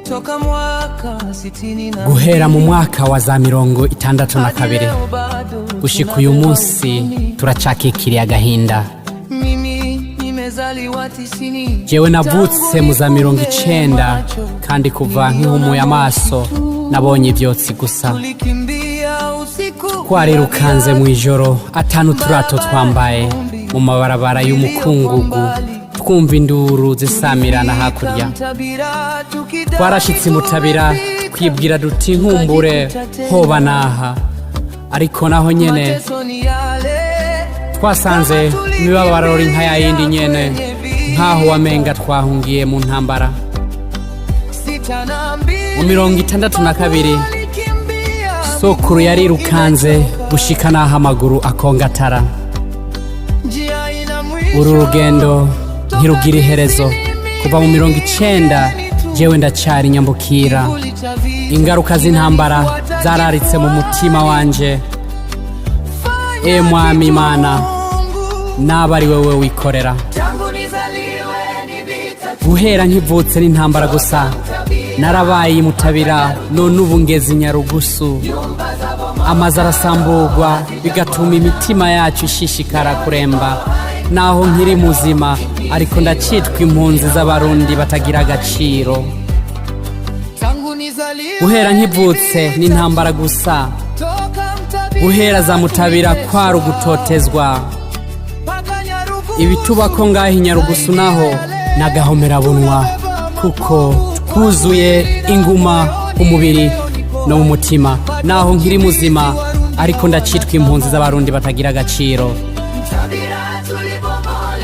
Toka mwaka sitini na Guhera mu mwaka wa za 62 leo bado gushika uyu munsi turacakikiriye agahinda. Mimi nimezaliwa 90. Jewe navutse mu za 90, kandi kuva nkihumuye amaso nabonye ivyotsi gusa. Tulikimbia usiku. Twarirukanze mu ijoro atanu turato twambaye mu mabarabara y'umukungugu, twumva induru zisamirana hakurya. Mtabira tukidai Twarashitse imutabira twibwira duti nkumbure hoba naha, ariko naho nyene mateso ni yale. twasanze imibabaro iri nka yayindi nyene, nkaho wamenga twahungiye mu ntambara. 62. Mu 62 Walikimbia. sokuru yarirukanze gushika n'aho amaguru akongatara. Njia ina mwisho. Uru rugendo ntirugira iherezo. Kuva mu 90 jewe ndacari nyambukira. Kivuli cha vita. Ingaruka z'intambara zararitse mu mutima wanje. E Mwami Imana, Mungu. naba ari wewe wikorera. Tangu nizaliwe ni vita. Guhera nkivutse n'intambara gusa. Narabaye imutabira, none ubu ngeze Nyarugusu. Amazu arasamburwa, bigatuma imitima yacu ishishikara kuremba. Naho nkiri muzima, ariko ndacitwa impunzi z'Abarundi batagira agaciro. Tangu nizaliwe Guhera nkivutse n'intambara gusa. Toka Mtabira. Guhera za Mutabira kwari ugutotezwa. Paka Nyarugusu. Ibitubako ngaho i Nyarugusu naho n'agahomerabunwa, kuko twuzuye inguma ku mubiri no mu mutima. Naho nkiri muzima, ariko ndacitwa impunzi z'Abarundi batagira agaciro.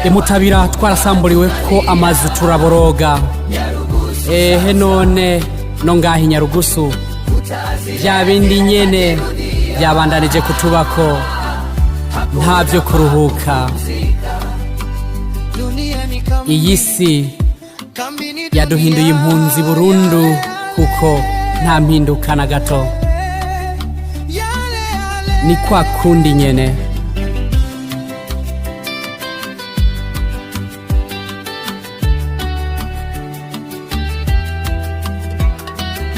Imutabira twarasamburiwe ko amazu, turaboroga. Ehe none no ngaho i Nyarugusu bya bindi nyene byabandanije kutubako, nta byo kuruhuka. Dunia ni kambi. Iyi si Kambi ni yaduhinduye impunzi burundu, kuko nta mpinduka na gato. Yale yale. Ni kwa kundi nyene.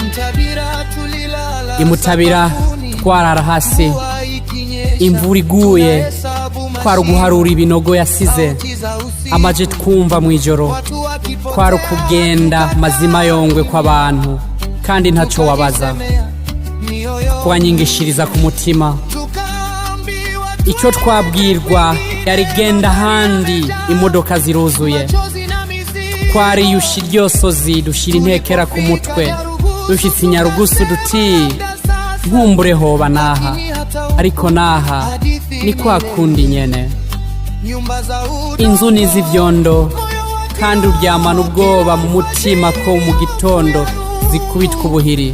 Mtabira tulilala Imutabira sakafuni. twarara hasi. Mvua ikinyesha, Imvura iguye tunahesabu twari uguharura ibinogo yasize. sauti za usiku. Amaje twumva mu ijoro Watu wakipotea, kwari ukugenda mazima yongwe kw'abantu, kandi ntaco wabaza. tukajisemea, mioyo Twanyingishiriza ku mutima. tukaambiwa Icyo twabwirwa yari genda ahandi, imodoka ziruzuye. machozi na mizigo. Twariyusha iryosozi, dushira intekera ku mutwe, dushitse i Nyarugusu duti nkumbure hoba naha, ariko naha ni kwa kundi nyene. Nyumba za udongo, Inzu ni iz'ivyondo, kandi uryamana ubwoba mu mutima ko mu gitondo zikubitwa ubuhiri.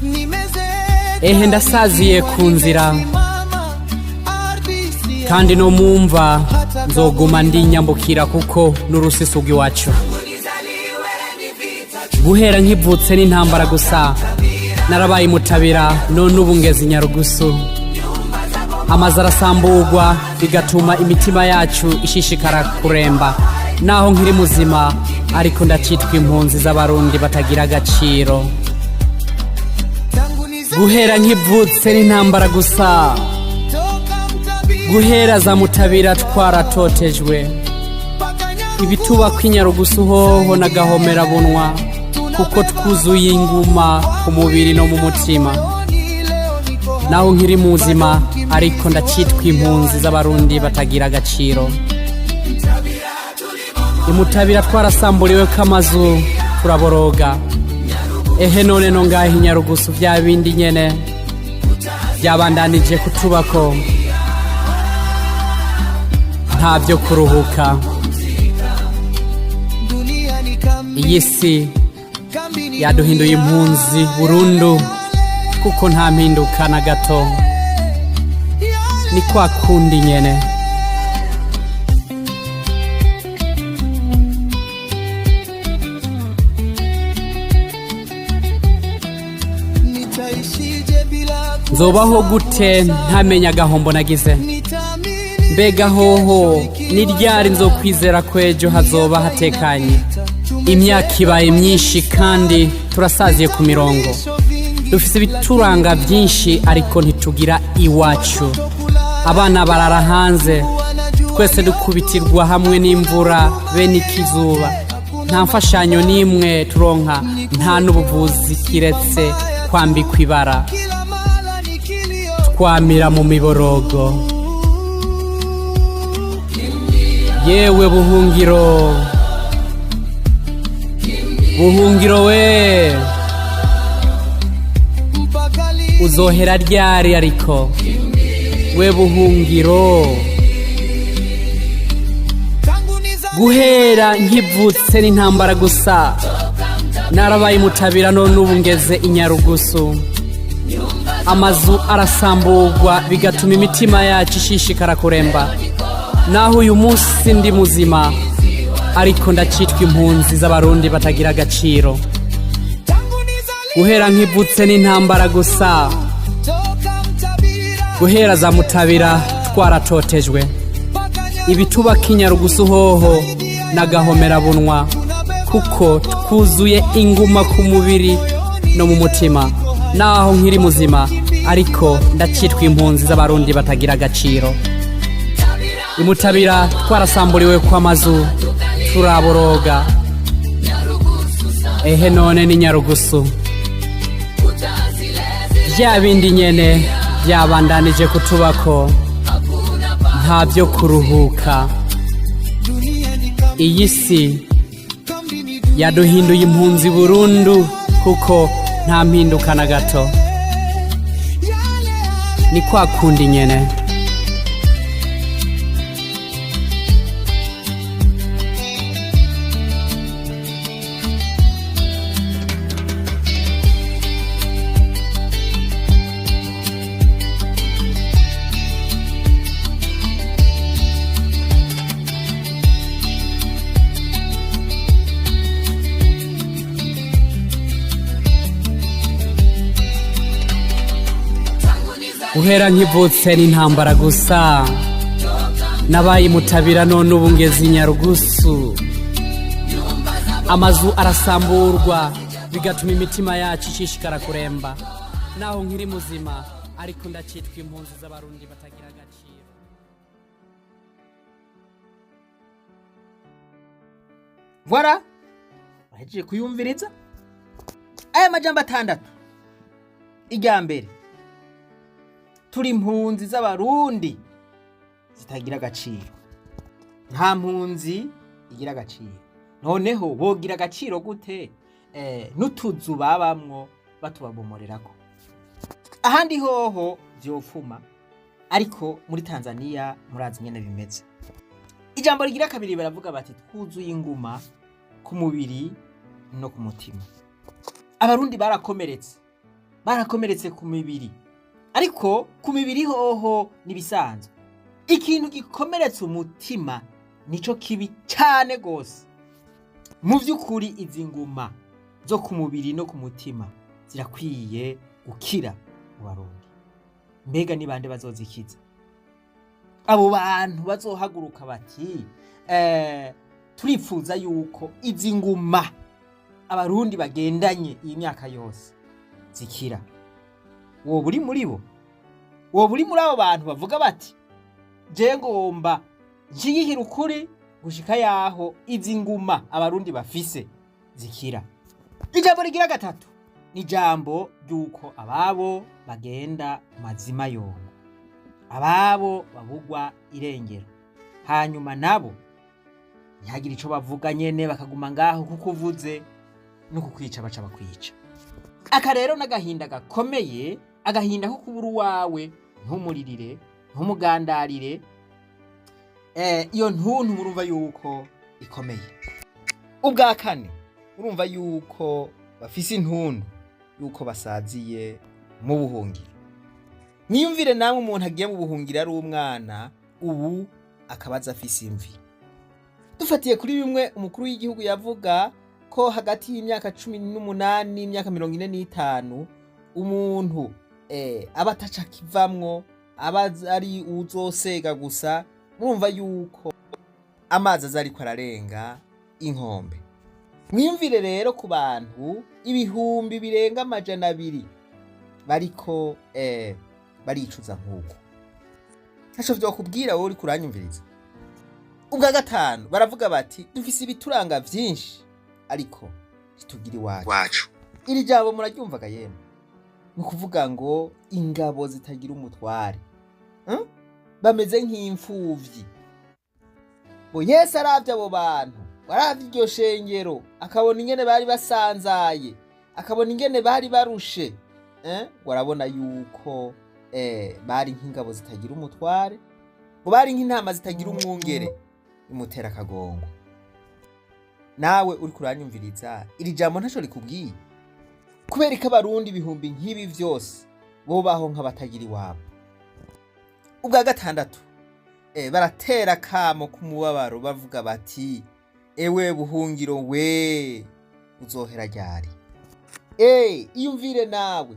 nimeze Ehe ndasaziye ku nzira, mama ardhi si kandi no mumva nzoguma ndinyambukira, kuko n'urusisi rw'iwacu. Guhera nkivutse n'intambara gusa. Narabaye imutabira, none ubu ngeze i Nyarugusu. Amazu arasamburwa, bigatuma imitima yacu ishishikara kuremba. Naho nkiri muzima, ariko ndacitwa impunzi z'Abarundi batagira agaciro. Tangu nizaliwe Guhera nkivutse n'intambara gusa. Toka Mtabira. Guhera za Mutabira twaratotejwe. Paka Nyarugusu. Ibituba kw'Inyarugusu hoho n'agahomerabunwa, kuko twuzuye inguma ku mubiri no mu mutima. Leo niko Naho nkiri muzima, ariko ndacitwa impunzi z'Abarundi batagira agaciro. Imutabira twarasamburiwe ko amazu, turaboroga. Ehe none no ngaho i Nyarugusu bya bindi nyene byabandanije kutubako, nta byo kuruhuka. Dunia ni kambi. Iyi si Kambi ni yaduhinduye impunzi burundu, kuko nta mpinduka na gato, ni kwa kundi nyene. Nitaishije bila Nzobaho gute ntamenya agahombo nagize? Nitaamini Mbega hoho ni ryari nzokwizera ko ejo hazoba hatekanye? Imyaka ibaye myinshi kandi turasaziye ku mirongo. Dufise ibituranga byinshi, ariko ntitugira iwacu. Abana barara hanze, twese dukubitirwa hamwe n'imvura be n'ikizuba. Nta mfashanyo n'imwe turonka, nta n'ubuvuzi kiretse kwambikwa ibara. Twamira mu miborogo. Yewe buhungiro, buhungiro we, uzohera ryari? Ariko we buhungiro, guhera nkivutse n'intambara gusa. Narabaye mutabira, none ubu ngeze i Nyarugusu. Amazu arasamburwa, bigatuma imitima yacu ishishikara kuremba. Naho uyu munsi ndi muzima, ariko ndacitwa impunzi z'Abarundi batagira agaciro. Guhera nkivutse n'intambara gusa. Guhera za Mutabira twaratotejwe. Ibitubaka i Nyarugusu hoho n'agahomerabunwa, kuko twuzuye inguma ku mubiri no mu mutima. Naho nkiri muzima, ariko ndacitwa impunzi z'Abarundi batagira agaciro. Imutabira twarasamburiwe kw'amazu, turaboroga. Ehe, none ni Nyarugusu, bya bindi nyene byabandanije kutubako. Nta byo kuruhuka. Iyi si yaduhinduye impunzi burundu, kuko nta mpinduka na gato, ni kwa kundi nyene. Guhera nkivutse n'intambara gusa. Nabaye Mutabira, none ubu ngeze i Nyarugusu. Amazu arasamburwa, bigatuma imitima yacu ishishikara kuremba. Naho nkiri muzima, ariko ndacitwa impunzi z'Abarundi batagira agaciro. Voilà, bahejeje kuyumviriza aya majambo atandatu. Irya mbere: turi impunzi z'Abarundi zitagira agaciro. Nta mpunzi igira agaciro. Noneho bogira agaciro gute n'utuzu babamwo batubabomorerako? Ahandi hoho vyopfuma, ariko muri Tanzania murazi nyene bimeze. Ijambo rigira kabiri, baravuga bati: twuzuye inguma ku mubiri no ku mutima. Abarundi barakomeretse, barakomeretse ku mibiri, ariko ku mibiri hoho nibisanzwe. Ikintu gikomeretsa umutima nico kibi cyane gose. Mu by'ukuri izi nguma zo ku mubiri no ku mutima zirakwiye gukira mu Barundi. Mbega ni bande bazozikiza? Abo bantu bazohaguruka bati: turipfuza yuko izi nguma Abarundi bagendanye iyi myaka yose zikira. Woba uri muri bo? Woba uri muri abo bantu bavuga bati: je ngomba nshigikira ukuri gushika yaho izi nguma Abarundi bafise zikira? Ijambo rigira gatatu ni ijambo ry'uko ababo bagenda mazima yongo, ababo babugwa irengero, hanyuma nabo ntihagire ico bavuga nyene, bakaguma ngaho kuko uvuze no kukwica baca bakwica. Aka rero n'agahinda gakomeye, agahinda ko kubura uwawe, ntumuririre, ntumugandarire. Iyo ntuntu murumva yuko ikomeye. Ubwa kane, urumva yuko bafise intuntu yuko basaziye mu buhungiro. Mwiyumvire namwe umuntu agiye mu buhungiro ari umwana, ubu akabaza afise imvi. Dufatiye kuri bimwe umukuru w'igihugu yavuga ko hagati y'imyaka 18 n'imyaka 45 umuntu aba ataca akivamwo, aba ari uzosega gusa. Murumva yuko amazi aza ariko ararenga inkombe. Mwiyumvire rero ku bantu ibihumbi birenga 200 bariko baricuza nk'uko. Ntaco vyokubwira wowe uriko uranyumviriza. Ubwa gatanu baravuga bati dufise ibituranga vyinshi ariko ntitugira iwacu. Iri jambo muraryumvaga yemwe, ni ukuvuga ngo ingabo zitagira umutware, Bameze nk'imfuvyi. Ngo Yesu aravye abo bantu, aravye iryo shengero, akabona ingene bari basanzaye, akabona ingene bari barushe, ngo arabona yuko bari nk'ingabo zitagira umutware, ngo bari nk'intama zitagira umwungere, imutera akagongo. Nawe uriko uranyumviriza, iri jambo ntaco rikubwiye? Kubera ko abarundi ibihumbi nk'ibi vyose bobaho nk'abatagira iwabo. Ubwa gatandatu baratera akamo k'umubabaro, bavuga bati ewe buhungiro we uzohera ryari? Iyumvire nawe,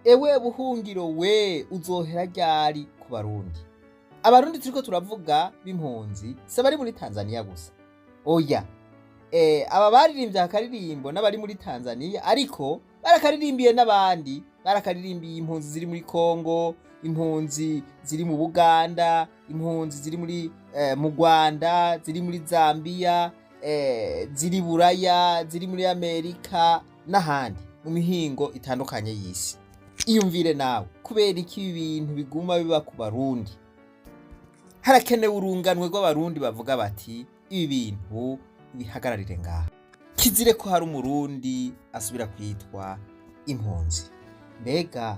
ewe buhungiro we uzohera ryari ku barundi? Abarundi turiko turavuga b'impunzi si abari muri Tanzania gusa, oya. Aba baririmbye akaririmbo n'abari muri Tanzania, ariko barakaririmbiye n'abandi, barakaririmbiye impunzi ziri muri Kongo, impunzi ziri mu Buganda, impunzi ziri muri mu Rwanda, ziri muri Zambia, ziri Buraya, ziri muri Amerika n'ahandi mu mihingo itandukanye y'isi. Iyumvire nawe, kubera iki ibi bintu biguma biba ku barundi? Harakenewe urunganwe rw'abarundi bavuga bati ibi bintu bihagararire ngaha, kizire ko hari umurundi asubira kwitwa impunzi. Mbega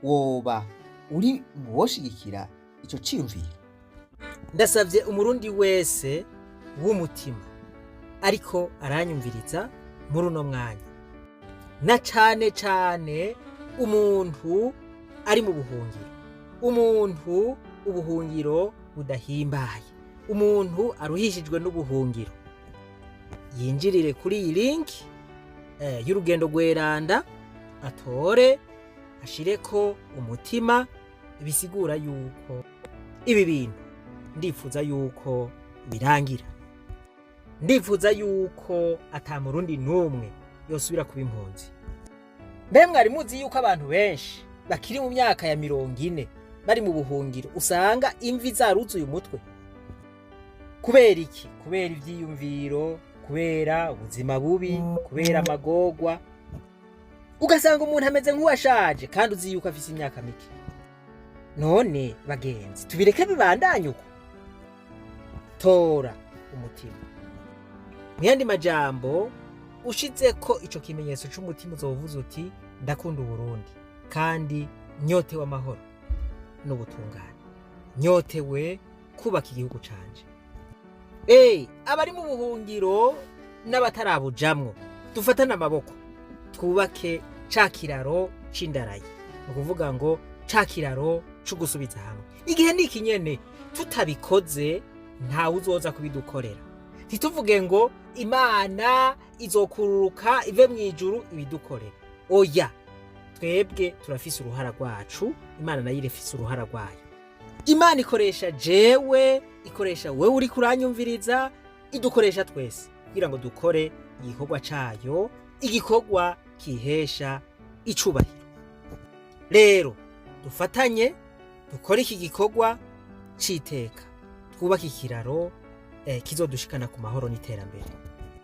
woba uri mu woshigikira ico ciyumviro? Ndasabye umurundi wese w'umutima ariko aranyumviriza muri uno mwanya, na cane cane umuntu ari mu buhungiro, umuntu ubuhungiro budahimbaye, umuntu aruhishijwe n'ubuhungiro, yinjirire kuri iyi link y'urugendo rweranda, atore ashireko umutima, bisigura yuko ibi bintu ndifuza yuko birangira. Ndifuza yuko ata murundi n'umwe yosubira kuba impunzi. Mbe mwari muzi yuko abantu benshi bakiri mu myaka ya 40 bari mu buhungiro, usanga imvi zaruzuye umutwe? Kubera iki? Kubera ivyiyumviro, kubera ubuzima bubi, kubera amagorwa. Ugasanga umuntu ameze nk'uwashaje kandi uzi yuko afise imyaka mike. None bagenzi, tubireke bibandanye uko? Tora umutima. Mu yandi majambo, ushizeko ico kimenyetso c'umutima, uzovuze uti ndakunda Uburundi kandi nyotewe amahoro n'ubutungane, nyotewe kubaka igihugu canje. Abari mu buhungiro n'abatarabujamwo, dufatane amaboko twubake ca kiraro c'indarayi, ni ukuvuga ngo ca kiraro c'ugusubiza hamwe. Igihe ni iki nyene, tutabikoze ntawe uzoza kubidukorera. Ntituvuge ngo Imana izokururuka ive mu ijuru ibidukorera, oya. Twebwe turafise uruhara rwacu, Imana nayo irafise uruhara rwayo. Imana ikoresha jewe, ikoresha wewe uriko uranyumviriza, idukoresha twese kugira ngo dukore igikorwa cayo, igikorwa kihesha icubahiro. Rero dufatanye dukore iki gikorwa c'iteka, twubake ikiraro kizodushikana ku mahoro n'iterambere.